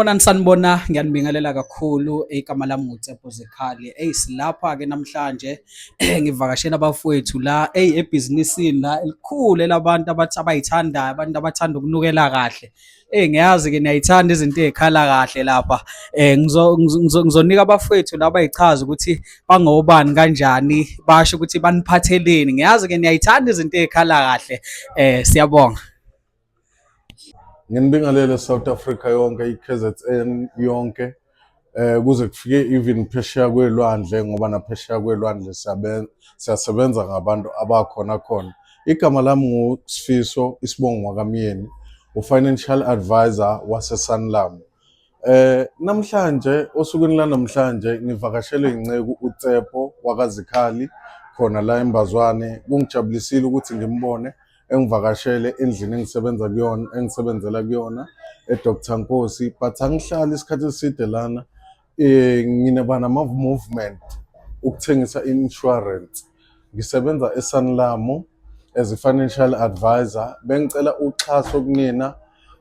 Sanibonani, sanibona, ngiyanibingelela kakhulu. Igama lami nguTshepo Zikhali. Eyi, silapha-ke namhlanje ngivakashela abafowethu la, eyi, ebhizinisini la elikhulu elabantu abathi abayithandayo, abantu abathanda ukunukela kahle. Eyi, ngiyazi-ke niyayithanda izinto ey'khala kahle lapha. Ngizonika abafowethu la bay'chaze ukuthi bangobani kanjani, basho ukuthi baniphatheleni. Ngiyazi-ke niyayithanda izinto ey'khala kahle. Siyabonga. Nginibingelele South Africa yonke, i-KZN yonke, kuze kufike even phesheya kwelwandle, ngoba naphesheya kwelwandle siyasebenza ngabantu abakhona khona. Igama lami nguSifiso, isibongo wakaMyeni, u-financial advisor wase-Sanlam. Namhlanje, osukwini lanamhlanje, ngivakashele inceku uTshepo wakaZikhali khona la eMbazwane. Kungijabulisile ukuthi ngimbone engivakashele endlini engisebenza kuyona, engisebenzela kuyona eDr Nkosi, but angihlali isikhathi eside lana. Ngineba nama-movement ukuthengisa i-insurance. Ngisebenza eSanlam as a financial advisor. Bengicela uxhaso kunina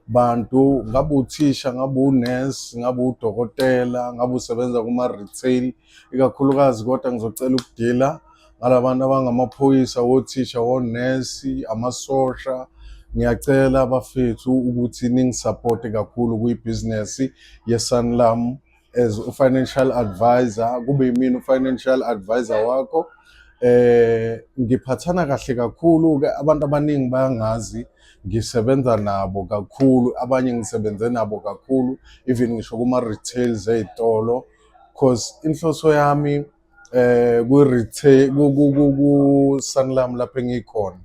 bantu, ngabe uthisha, ngabe unesi, ngabe udokotela, ngabe usebenza kuma-retail ikakhulukazi, kodwa ngizocela ukudila ngalabantu abangamaphoyisa, wothisha, wonesi, amasosha. Ngiyacela bafethu ukuthi ningisapote kakhulu kwibhizinesi ye-Sanlam as u-financial advisor, kube yimina u-financial advisor wakho. Ngiphathana kahle kakhulu ke, abantu abaningi bayangazi, ngisebenza nabo kakhulu, abanye ngisebenze nabo kakhulu, even ngisho kuma-retails ey'tolo, cause inhloso yami ku-retail ku-Sanlam lapho engikhona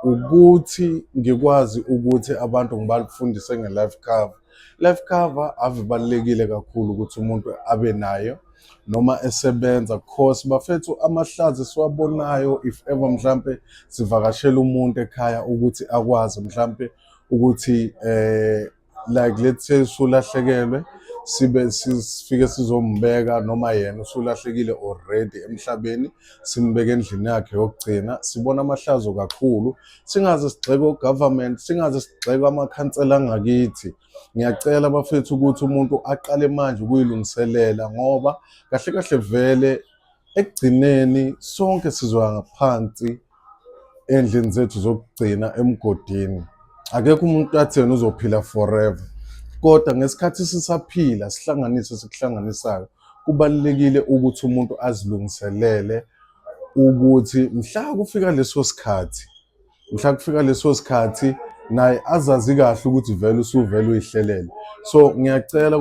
ukuthi ngikwazi ukuthi abantu ngibafundise nge-life cover. Life cover ave ibalulekile kakhulu ukuthi umuntu abe nayo noma esebenza, cause bafethu, amahlazo esiwabonayo if ever mhlampe sivakashela umuntu ekhaya, ukuthi akwazi mhlampe ukuthi like let's say usulahlekelwe, sibe sifike sizombeka, noma yena usulahlekile already emhlabeni, simbeke endlini yakhe yokugcina, sibona amahlazo kakhulu. Singaze sigxeke o-government, singaze sigxeke amakhansela angakithi. Ngiyacela bafethu ukuthi umuntu aqale manje ukuyilungiselela, ngoba kahle kahle vele ekugcineni sonke sizoya ngaphansi endlini zethu zokugcina emgodini. Akekho umuntu athi yena uzophila forever, kodwa ngesikhathi sisaphila sihlanganise sikuhlanganisayo, kubalulekile ukuthi umuntu azilungiselele ukuthi mhla kufika leso sikhathi, mhla kufika leso sikhathi naye azazi kahle ukuthi vele usuvele uyihlelele. So ngiyacela.